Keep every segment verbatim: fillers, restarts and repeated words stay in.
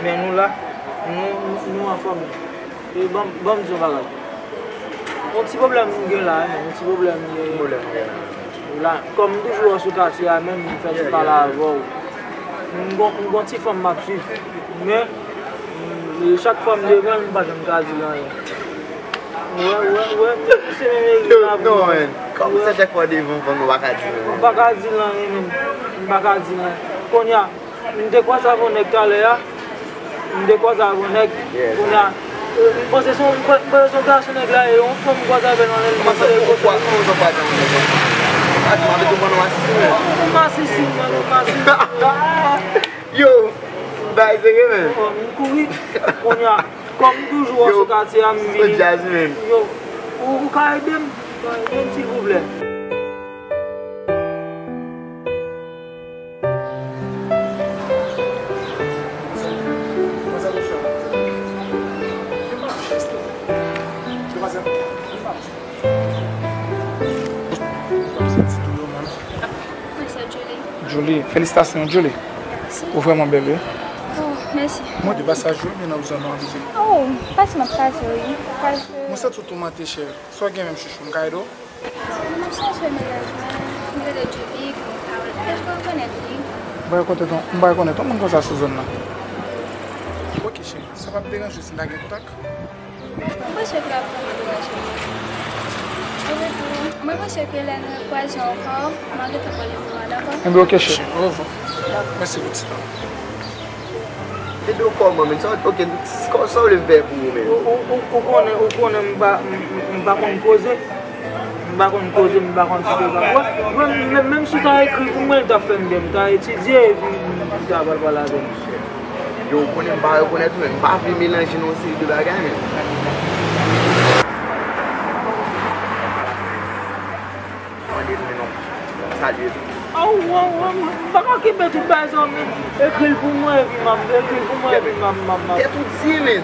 Men nou la, nou, nou, nou anfòm. E ban, ban m di yon bagay. Yon ti pwoblèm nou gen la, yon ti pwoblèm nou gen. Pwoblèm nou gen la. La, kòm m toujou wè w sou katye a menm, m fè ti pale avè w. M gon, m gon ti fanm m ap swiv. Men, m, chak fwa m devan l, m pa janm ka di l anyen. Wè, wè, wè, se menm egri la pou mwen. Kòm se chak fwa devan fanm, ou pa ka di l anyen. M pa ka di l anyen menm. M pa ka di l anyen. Kounye a, m te kwaze avè yon nèg talè a. M te kwaze avè yon nèg. Kounye a, e, m panse se yon, m panse se yon gason nèg la ye, yon fanm m kwaze avè l nan lè l. Kòman sa, ou kwaze, kòman sa ou kwaze avè yon nèg konsa? A di m avè tou ban nou masisi, men. Ou masisi, men, ou masisi. Yo, bay serye, men. M kouri. Kounye a, kòm toujou an sou katye a, m vini. Yo, jazz, men. Yo, ou, ou ka ede m? Ou ka ede m, silvouplè? Mwen se Julie. Julie, felisitasyon, Julie. Mèsi. Ou vrèman bèl, wi. Oh, mèsi. Mwen de pasaj, wi, men nan zòn nan rive. Oh, pase m ap pase, wi. Pase. Mwen santi w toumante, cheri. Sa w gen menm, chouchou, m ka ede w? Mwen ap chache mennaj mwen, m rele Julie, kòm ou ka wè, pèske w rekonèt li. M pa rekonèt yon, m pa rekonèt yon moun konsa sou zòn nan. Ok, cheri, sa p ap deranje w si n ta gen kontak? Mwen panse ke l ap vrèman deranje mwen. Mwen panse ke lè n rekwaze ankò, m ap gentan pale pou mwen, dakò? Enben, ok, cheri. Orevwa. Mèsi pou ti tan. Epi w kòman, men? Sa, ok, sa, sa w vle m fè pou ou, men? Ou, ou, ou, ou konnen, ou konnen m pa, m, m, m pa konn koze. M pa konn koze, m pa konn kite sa. Wè, wè, menm, menm si w ta ekri pou mwen, li t ap fè m byen. M ta etidye, epi m ta pral pale avè misye. Yo, ou konnen m pa rekonèt ou, men m pa vle melanje nan yon seri de bagay, men. Mande l, men non. Salye tou. Aw, aw, aw, m pa ka kenbe tout bagay sa yo, men. Ekri l pou mwen, epi m ap, ekri l pou mwen, epi m ap, m ap, m ap. Tèt ou di, men.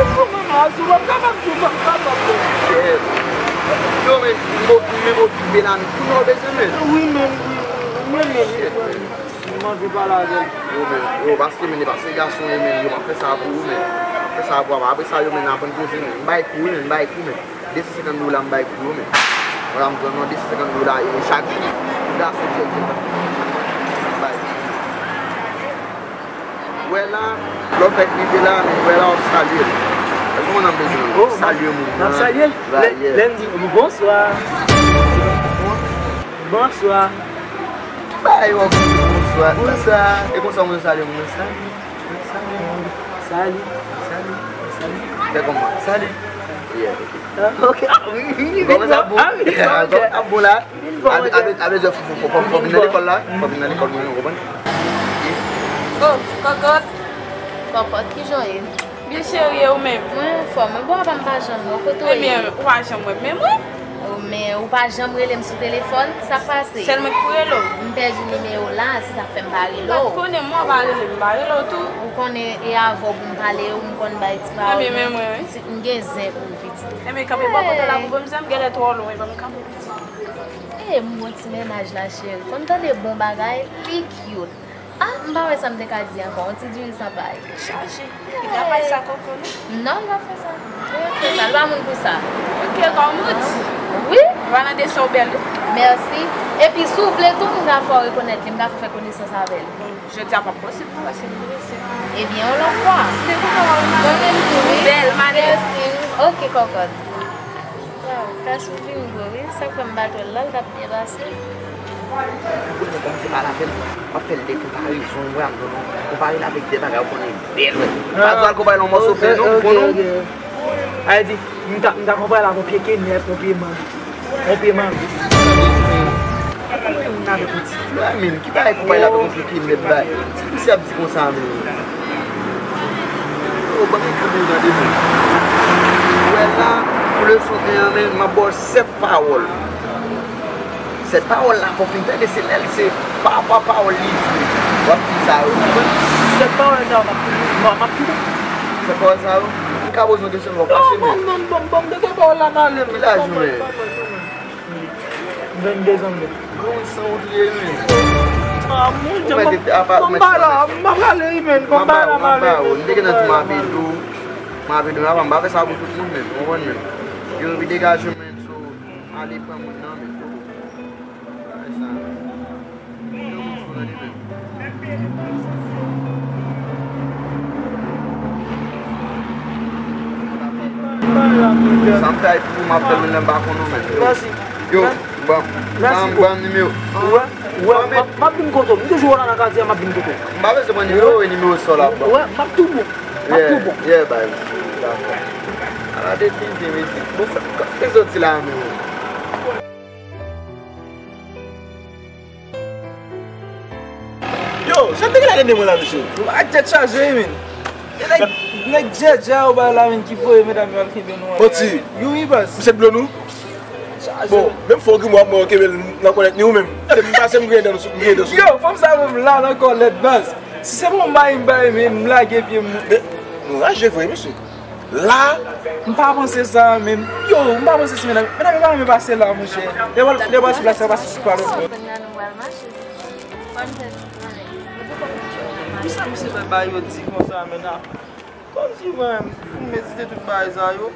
Ou menm la, si w p ap kapab di, w p ap kapab, men. Yo, men, m okipe, men m okipe la, men. Kounye a w bezwen, men. Wi, men, wi, wi, wi, men, men, wi, wi. M anvi pale avè l. Yo, men, yo, paske, men, e pa se gason, men, yo, m ap fè sa pou ou, men. M ap fè sa pou ou, apre sa, yo, men, aprann koze, men. M bay kou, men, m bay kou, men. De san senkant dola m bay pou yo, men. Vwala, m pran nan de san senkant dola, e chak jou, gason tchèk, tchèk. M bay pou yo. Wè la, lè w fèk rive la, men wè la, w ap salye l. Èske w konn nan bezwen? Oh, salye moun nan. N ap salye l? Lè, lè m di, bonswa. Bonswa. Ki bagay w ap di bonswa? Bonswa. E konsa moun salye moun nan, salye. Sali, sali, sali, sali. Fè kòman? Sali. Yeah, ok. Ah, ok. Ah, wi, wi, wi, kòman sa bon? Ah, wi, kòman sa bon la? Vin bon, avè, avè, avè, fò, fò, fò, fò vin nan lekòl la. Fò vin nan lekòl mwen, ou konprann? Oh, kòkòt. Kòkòt, kijan w ye? Byen cheri, e ou menm? Mwen anfòm. Mwen, bon, apa m pa janm wè w? Kote w ye? Ebyen, ou pa janm wè m, men mwen. Oh, men ou pa janm rele m sou telefòn, sa k pase? Sèl mwen ki pou rele w. M pèdi nimewo w la, se sa k fè m pa rele w. Ou pa t konnen mwen, w pa rele m, m pa rele w tou. Ou konnen e avè w pou m pale, ou m konn bay ti pawòl. Ebyen, men mwen, wi. M gen zen pou w, pitit. Ebyen, kanpe bò kote w la pou ban m zen, m genlè twò lwen, ban m kanpe, pitit. E, m gon ti mennaj la, cheri. Konn tande bon bagay, li cute. Ah, m pa wè sa m te ka di ankò. Yon ti diwil san pay. Chaje. Li pa fè sa, koko, non? Non, li pa fè sa. Li pa fè sa. Li pa moun pou sa. Ok, kòm ou di. Wi. Valante, se yon bèl, wi. Mèsi. Epi, si w vle tou, m ka fè w rekonèt li. M ka fè w fè konesans avè l. Bon, jodi a p ap posib, non, paske m prese. Ebyen, yon lòt fwa. Se konsa w ap. Mwen menm tou, wi. Bèl, male. Mèsi. Ok, kòkòt. Waw, Kasou vin gwo, wi. Sa k fè m pa t wè l la, l t ap byen pase. Ou konnen kòm se pale avè l, w ap fè l de konparezon, wè, ap konpare l avèk de bagay ou konnen bèl, wè. Pa di w al konpare l yon mòso pen, non, ou konnen. Sa vle di, m ta, m ta konpare l ak yon pye kenèp, yon pye mang, yon pye mango. Ou konnen m avèk yon ti flè, men, ki bagay konpare l avèk yon pye kenèp, bay? Sa misye ap di konsa, men? Yo, ban m ekri pou w tande, men. Ou wè la, pou leson en an, men, m ap ba w sèt pawòl. Sèt pawòl la, fò w fin tande, se lè l se pa, pa pawòl li di. W ap di sa yo. Sèt pawòl sa yo, m ap, m ap, m ap kite. Sèt pawòl sa yo, m ka poze yon kesyon, fò w fache, men. Non, non, non, ban m, ban m, ban m de pawòl la nan ale m. Ki laj ou, men? Vennde zan, men. Granmoun san wont li ye, men. Ah, mon Dieu, m pa la, m pa prale wi, men, m pa la, m ale, men. M te gentan di m ap ede w, m ap ede w, m pa fè sa pou tout moun, men, ou konprann, men. Yo, degaje w, men, so, ale pran moun nan, men. Sa m fè pou m ap fè l, men m pa konn ou menm. Mèsi. Yo, ban, ban, ban nimewo. Ou wè, ou wè, m ap, m ap vin kote w. M toujou wè w la nan katye a, m ap vin kote w. M pa bezwen pran nimewo, e nimewo sa w la ban. Ou wè, m ap tou bon. M ap tou bon. Yeah, yeah, baz. Dakò. Ala de tenten, mesye. Bon, sa, sa w soti la, menm? Yo, sa te gen la de mwen la, mesye? Ak tèt chaje, wi, men. E nèg, nèg djèdjè yo ba la, men, ki voye medam yo al kenbe nou an. Manti. Wi, wi, baz. Misye dlo nou? Chaje. Bon, menm fò w grimò ap mwen kenbe l nan kòlèt ni ou menm. Se m pase m griyen dan nou, m griyen dan sou. Yo, fanm sa menm la nan kòlèt, baz. Si se pou m bay, m bay, men m lage pye m. Men, nou raje vre, mesye. La, m pa panse sa, men. Yo, m pa panse si medam, medam yo pa renmen pase la, monchè. Lè w al, lè w al sou plas la, pase sou pa lòt bò. Kisa misye fè bay yo di konsa, men, a? Kòmsi mwen, m medite tout bagay sa yo.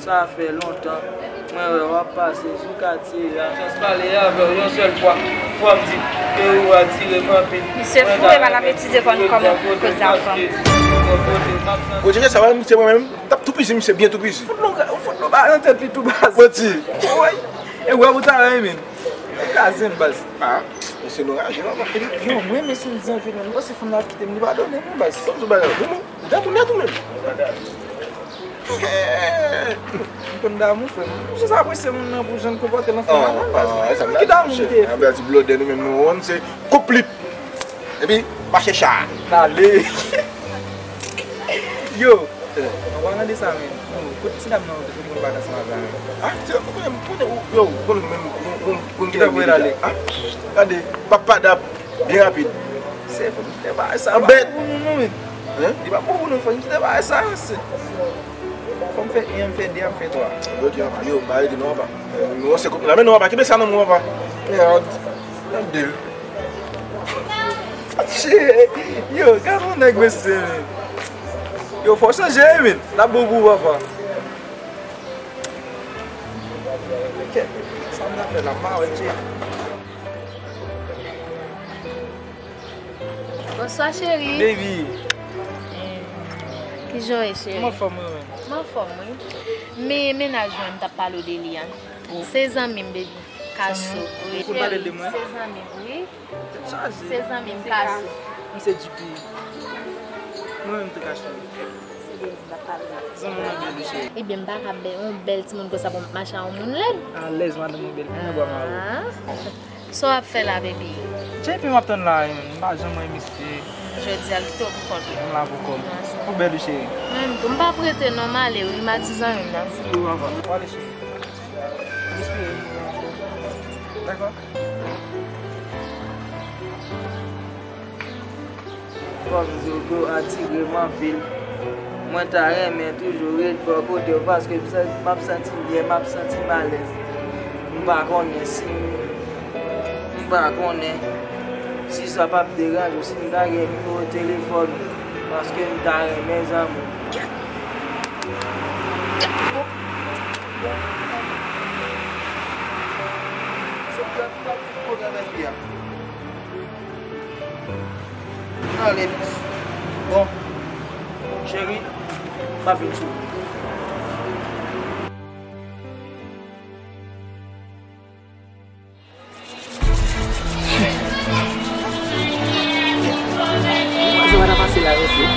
Sa fè lontan mwen wè w ap pase sou katye a. Jis pale avè w yon sèl fwa. Fò m di ke ou atire m anpil. Misye fou, e pa l ap etidye kò n kòman koze ak fanm. Kote sa, misye mwen menm, m t ap toupizi misye byen toupizi. Fout nou, fout nou ba nan tèt li tou baz. Manti. Woy. E wè pou talè, men. Kraze m, baz. Ah, mesye nou raje, papa. Yo, mwen, mesye, m di anpil, men m panse fanm nan ap kite m, li padone m, baz. Kòmsi w bagay, bon, bon. Damou nèt ou menm? M konn damou, frè m. M jis apresye moun nan pou jan l konpòte l ansanm avè m, baz. Ki damou m te fè? Anbè ti blodè nou menm nou wonn se koup li. Epi mache cha. N ale. Yo. Ann pa gade sa, men. Yo, kote ti dam nan, kote li konn bat ansanm avè a, men? Ah, ti dam, konnen, konnen, yo, konnen menm, konnen, konnen ki dam voye l ale. Ah, gade, papa dap. Byen rapid. Se fò m kite bagay sa. Anbèt. Pou nou, non, men. Hein? Li pa pou nou, fò m kite bagay sa, se. Fò m fè en, m fè de, m fè twa. Ok, papa. Yo, m pa rete non, papa. Nou se koup la, men non, papa. Kenbe sa nan men w, papa. Mèd. Gade l. Yo, gade yon nèg, mesye, men. Yo, fò chanje, men. L ap bon pou papa. Kèt, sa m ta fè la, m pa wè, tchè. Bonswa, cheri. Baby. Kijan w ye, cheri? M anfòm, wi, men. M anfòm, wi. Men mennaj mwen, m t ap pale w de li a. Se zanmi m, baby. Kaso. Wi, cheri, se zanmi m, wi. Se zanmi m, Kaso. M se J P. Mwen menm tou, Kaso. Zanmi m nan bèl, wi, cheri. Ebyen, m pa ka bèl, yon bèl timoun konsa pou m ap mache a yon moun lèd. Alèz, madanm mwen bèl, mwen bwa mari. Ah. Sa w ap fè la, baby? J P m ap tann la, m pa janm wè misye. Jodi a, l kite w pou kont ou. M la pou kò m. Ou bèl, wi, cheri. Mwen menm tou, m p ap rete non, m ale, wi, m a di zanmi m nan. Wi, w ap wè. W ale, cheri. M espere. Dakò. Fò m di w ke w atire m anpil. Mwen ta renmen toujou ret bò kote w paske m san-, m ap santi m byen, m ap santi m alèz. M pa konnen si m, m pa konnen si sa p ap deranje w, si m ta gen nimewo telefòn ou, paske m ta renmen zanmi w. Kèt! Kèt! Kèt! Bon. Se plat, plat, tout kote avèk fi a. Nan limit. Bon. Cheri, m ap vin sou ou. Manzè pa ta pase la, mesye.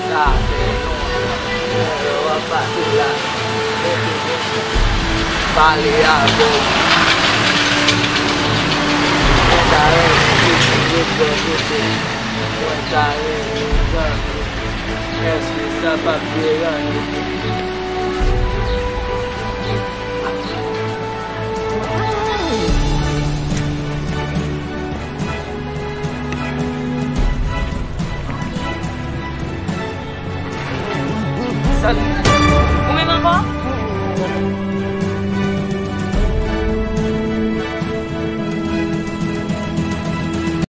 Sa fè lontan mwen wè w ap pase la. Pale avè w. Mwen ta renmen ke w ret bò kote m. Mwen ta renmen zanmi. Èske sa p ap deranje? Salut. Bon.